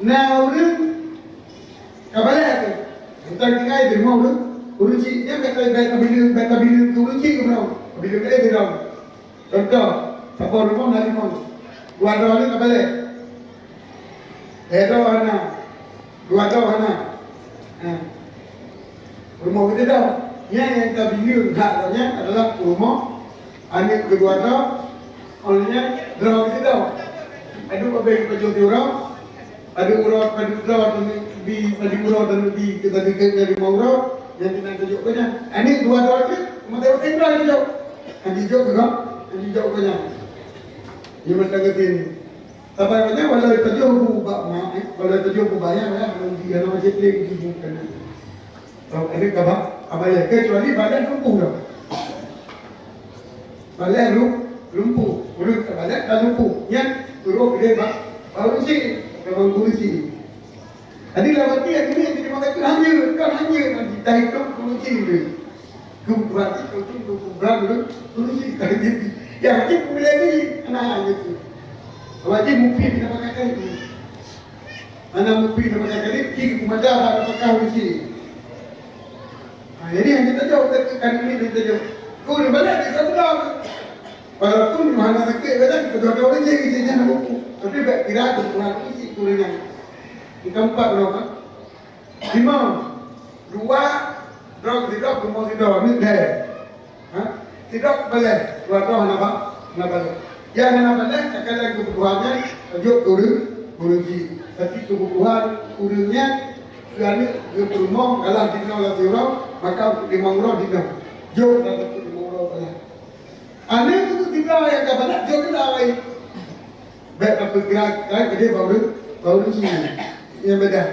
Na ureueng ka balek tu. Mantong tinggai di rumoh ureueng. Ureueng chik nyan bèk, bèk, bèk tabileung, bèk tabileung keu ureueng chik keunoe. Tabileung keu sidroe. Contoh, saboh rumoh na limong. Dua droe nyoe ka balek. Sidroe hana, dua droe hana. Ha. Rumoh keudroe. Nyan nyang tabileung hak gobnyan adalah rumoh aneuk keudua droe, óh lheueh nyan droe keudroe. Padub abéh pajoh siuroe, padub uroe, padub droe taneuk bi, padub uroe taneuk bi, kita dikeue dari limong uroe, nyang keunan tajok gobnyan. Aneuk dua droe cit, meuteumé droe tajok. Hana jijok keu gob, hana jijok gobnyan. Nyoe mantong keutin. Saban nyan walau tajoh bu bak ma, eh, walau tajoh bu bayang lah, lôn di dalam masjid lé di bu kan. Tahu ada kabar? Abai, kecuali badan lumpuh dah. Badan lu-, lumpuh. Urut badan dah lumpuh. Nyan turun gede bak, baru si, memang kursi. Jadi, lam até nyang keuneuk jadi malaikat hana, kan hana, nanti tahitung kursi tu. Keubah itu tu, keubah tu, kursi tak jadi. Ya, wajib pemilih ni, hana gitu. Wajib mupi di tempat kata itu. Hana mupi di tempat kata itu, kiri kumada pada pakah kursi. Ha, jadi hanya tajawab, kan ini tajawab. Kau ni balik di satu dah. Walaupun hana sakét badan, keudroe-droe ureueng jih, jih nyan buku. Tapi bèk kira tu Tuhan isi ureueng nyan. Bukan empat droe kan? Lima. Dua, droe sidroe, keumong sidroe, ni deh. Ha? Sidroe balèh, dua droe hana ba-, hana balèh. Nyang hana balèh, akan laju keubah nyan, jok ureueng, ureueng jih. Tapi keubah ureueng nyan, keu aneuk, keu peurumoh, galah jinoe lam sidroe, maka limong droe jinoe. Jok lam limong droe balèh. Aneuk tu tinggai nyang ka balek jok keu awai. Bèk tapeugah, kan, gede baru, baru sini. Nyang beda.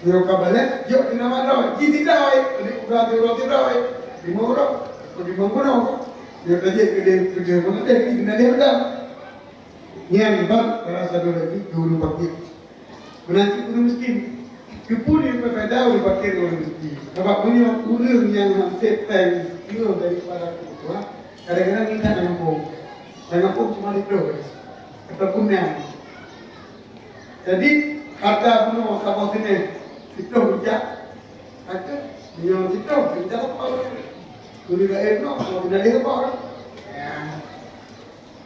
Nyoe ka balek, jok keu nama droe. Ji tinggai awai. Aneuk udah tu, udah tu, udah awai. Lima orang. Lima orang. Nyoe ka jeuet gede, gede mana deh, gede mana deh udah. Nyan bak rasa dua lagi, dua paket. Meunan cit ureueng miskin. Keupeue nyang peubeda ureueng fakir ngon ureueng miskin? Sabab meunyoe ureueng nyang hase péng jroh daripada keubeutuhan, kadang-kadang intat lam gampông. Lam gampông cuma sidroe, ataupun nam. Jadi, harta bunoe saboh sineh, sidroe bucak, maka meunyoe sidroe, bucak apa? Ureueng laén bunoe, kalau tidak dia apa? Ya.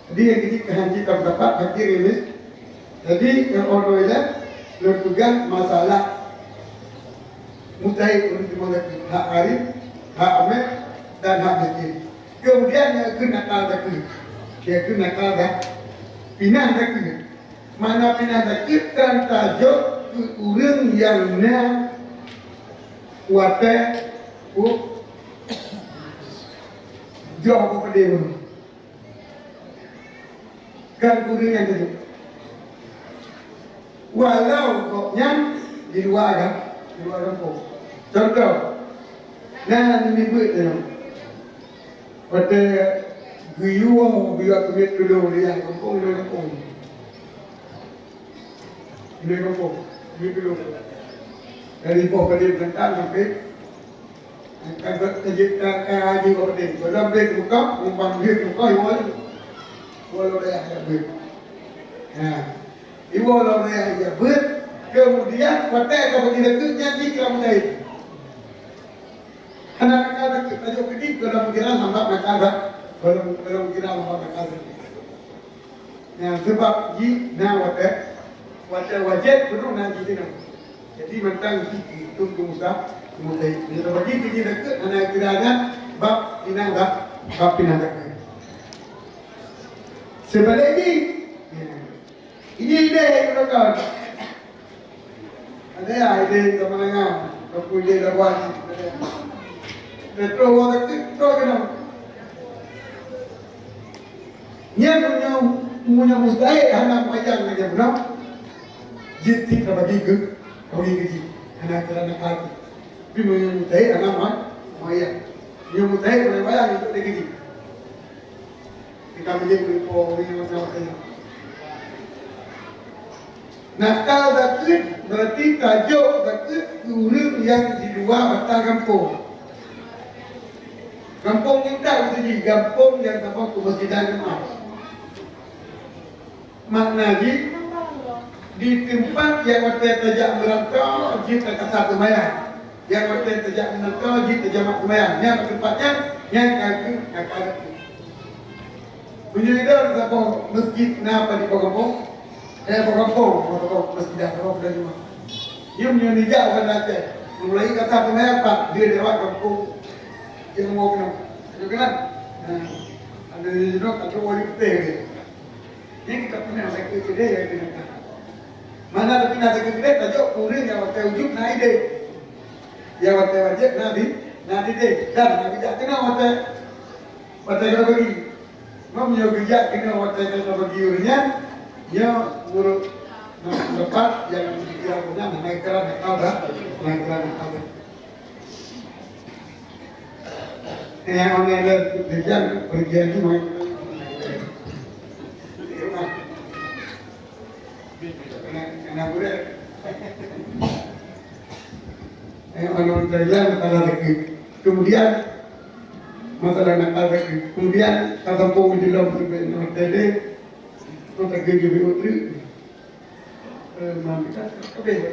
Jadi, nyang keuneuk keuhan cit lam dapat fakir ngon mis-, jadi, nyang ordoi lé, lôn peugah masalah mujtahid ureueng teurimong zakeuet, hak gharib, hak amé, dan hak miskin. Kemudian, nyang keu nakal zakeuet. Nyang keu nakal dah pinah zakeuet. Makna pinah zakeuet kan tajok keu ureueng nyang na watèe, oh, jroh keu peudeh. Kan ureueng nyang teujok. Walau gobnyan di luwa agam-, di luwa gampông. Contoh, na nibeuet nyoe. Watèe geuyue, geuyue keumiet tulông lé gampông, lé gampông. Lé gampông, lé tulông. Dari boh Padé Beurantang sampai Ka, ka, ka, ka, ka haji bak Padé. Padahai beuet muka, umpan beuet muka, iwoe laju. Iwoe lom dayah jak beuet. Ha. Iwoe lom dayah jak beuet. Kemudian, watèe ka bagi deukeuet, nyan jih kira mujtahid. Hana nakal deukeuet, tajok keu jih, dalam pikiran lambat nakal dah. Dalam, dalam pikiran lambat nakal dah. Nyan, sabab jih na watèe, watèe wajéb keunoe na jih keunoe. Jadi, mantong jih dihitung keu musa-, mujtahid. Jadi, sabab jih keu jih deukeuet, hana kira nyan bab pinah dah, bab pinah dah. Seubalek jih, ya. Ini idéh yang beureukat. Ada ya, idéh sama dengan, ataupun idéh dakwah ni. Ada ya. Dan terus orang kata, terus kena. Nyan meunyoe, meunyoe mujtahid hana muayyan lagèe bunoe, jih cit ka bagi keu, ka bagi keu jih. Hana kira nakal. Tapi meunyoe mujtahid hana mu-, muayyan. Meunyoe mujtahid muayyan, itu lagi jih. Kita menjadi pemimpin macam-macam. Nakal zakeuet, berarti tajok zakeuet keu ureueng nyang di luwa bata gampông. Gampông nyan ka, maksud jih, gampông nyang saboh keumeusidan jeumaáh. Makna jih, di teumpat nyang watèe tajak meuranto, jeuet takasa seumayang. Nyang watèe tajak meuranto, jeuet tajamak seumayang. Nyang bak teumpat nyan, nyan ka keuh nakal zakeuet. Meunyoe idong saboh meuseujid na padub gampông, Eh, bak gampông, bak gampông, meuseujid bak gampông dan jumah. Nyoe, nyoe nijak bukan Aceh. Mulai kata pemain pat, dia lewat gampông. Dia mau kena. Dia kena. Nah, ada di sini, tak tahu wali putih dia. Ini kita pernah sakit kedai, ya, kena. Mana ada pernah sakit kedai, tajuk kuring yang pakai ujuk, nah, ide. Yang pakai wajib, nah, di, nah, di, di. Dan, nah, tidak kena pakai Watèe ka bagi. Meunyoe geujak keunoe watèe ka bagi ureueng nyan, nyoe ureueng leupah nyang dikira ureueng nyan, hana geukira nakal dah, hana geukira nakal dah. Nyang online lé geujak pergi haji mai. Kena, kena gurèe. Eh, anu, Thailand, masalah rezeki. Kemudian, masalah nakal rezeki. Kemudian, ka sampông di dalam, T D, kota kerja B O T. Eh, man, kita, habis.